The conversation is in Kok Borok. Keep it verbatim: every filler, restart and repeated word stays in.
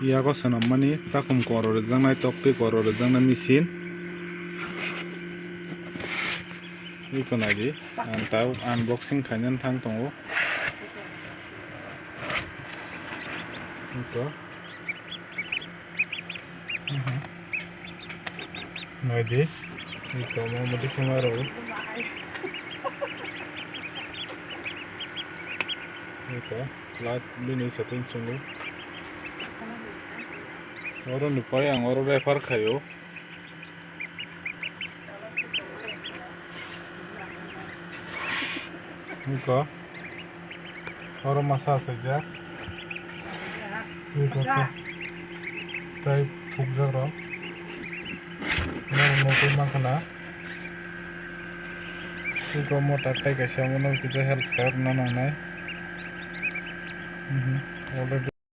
Yago swnammani takhum koro rwjaknai, toktwi koro rwjaknai machine. Iko naidi, ang tao unboxing khainani thang tongo. Iko. Naidi, iko mo mudi khema rw. Iko, light bini setting chwngo. Oro ni pai ang oro refer khaio. Iko. Oro masa achaijak. Iko khe. Tai thukjak rok. Norok nugwi mankha na. Iko mota tai kaisa omo no kisa help khairokna nangnai. Mhm. Already.